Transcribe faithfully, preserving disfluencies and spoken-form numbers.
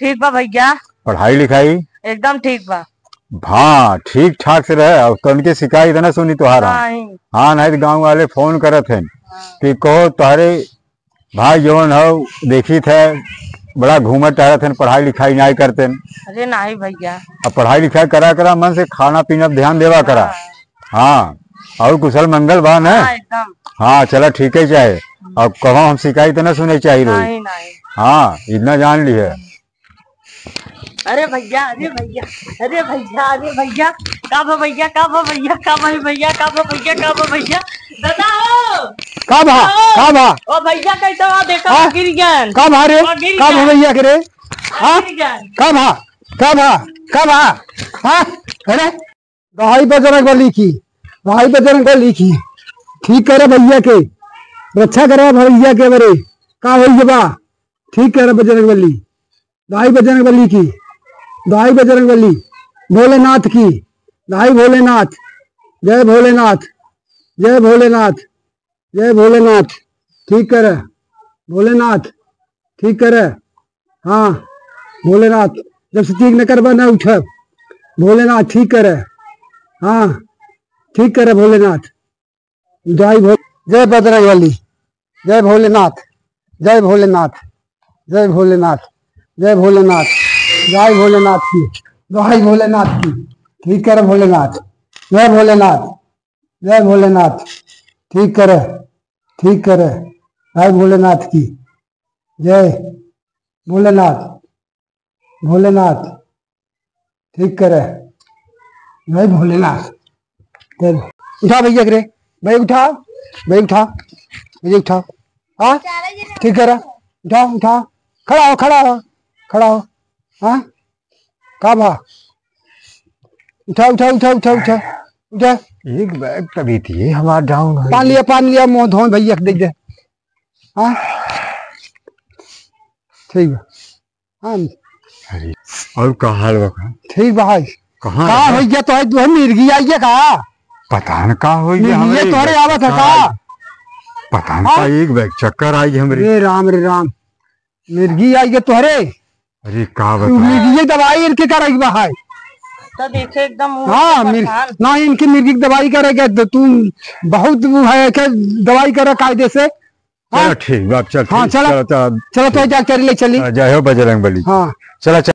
ठीक बा भैया। पढ़ाई लिखाई? एकदम ठीक बा। हाँ, ठीक ठाक से रहे और तनके शिकायत ना सुनी तोहार हम। नहीं। हाँ, नहीं तो गाँव वाले फोन करत हैं हाँ। कि कहो तोहरे भाई जवन हौ, देखित है, बड़ा घूमत टहरत हैं, पढ़ाई लिखाई नाहीं करत हैं। अरे नाहीं भैया। अब पढ़ाई लिखाई करा करा, मन से खाना पीना पे ध्यान देवा करा। हाँ। हाँ, और कुशल मंगल बा न? हाँ, एकदम। हाँ, चला, ठीक है चाहे। अब कहो हम शिकायत न सुने चाही रही। नहीं, नहीं। हाँ, इतना जान ली है। अरे भैया, अरे भैया, अरे भैया, अरे भैया, का भा भैया, का भा भैया, का भा भैया, का भा भैया, का भा भैया, दादा हो। का भा, हाँ। का भा? ओ भैया, कैसे हो? देखो, हाँ? गिर गए। का भा रे? ओ, गिर का भा गए। भैया के रे? हाँ? गिर गए। का भा? का भा? का भा? हाँ? अरे, दहाई बजरंग बली की, दहाई बजरंग बली की, ठीक करे भैया के, रक्षा करे भैया के बरे, का होई बा, ठीक करे बजरंग बली। दाई बजरंग बली की, दाई बजरंग बली, भोलेनाथ की, दाई भोलेनाथ, जय भोलेनाथ, जय भोलेनाथ, जय भोलेनाथ, ठीक करे, भोलेनाथ, ठीक करे, हाँ, भोलेनाथ, जब से ठीक न करबा न उठब, भोलेनाथ, ठीक करे, हाँ, ठीक करे भोलेनाथ। जय भो-, जय बजरंग बली, जय भोलेनाथ, जय भोलेनाथ, जय भोलेनाथ, जय भोलेनाथ, जय भोलेनाथ की, जय भोलेनाथ की, ठीक करे भोलेनाथ, जय भोलेनाथ, जय भोलेनाथ, ठीक करे, ठीक करे, जय भोलेनाथ की, जय भोलेनाथ, भोलेनाथ, ठीक करे, जय भोलेनाथ। चल, उठा भैया के रे, भाई उठा, भाई उठा, भाई उठा, हाँ, ठीक करे, उठा, उठा, खड़ा हो, खड़ा हो, खड़ा हो, हाँ, का भा, उठा, उठा, उठा, उठा, उठा, उठा। एक बैग तभी थी हमार डाउन हो पानी गई। लिया, पानी लिया, मुँह धोन भैया के दे दे। हाँ, ठीक बा। हाँ। अरे, और का हाल बा का? ठीक बा भाई। कहाँ का रहे? हो गया तो है, तू है मिर्गी आई है का? पता न का हो गया मिर्गी हमरे तोहरे एक आवत है चक्कर का? आई। पता न हाँ? का एक बैग चक्कर आई हमरे। रे राम, रे राम, मिर्गी आई है तोहरे। अरे का तू बताई? मिर्गी दवाई इनके कराई बा है। तो देखे एकदम मुंह हाँ, से मिर-, परेशान। ना इनकी मिर्गी की दवाई करेगा तो तू बहुत वो है कि दवाई करे कायदे से। चला हाँ? ठीक बा, चल हाँ, ठीक, चला। चला, चला। चला तो डॉक्टर ले चली। हाँ, जय हो बजरंग बली। हाँ। चला, चला।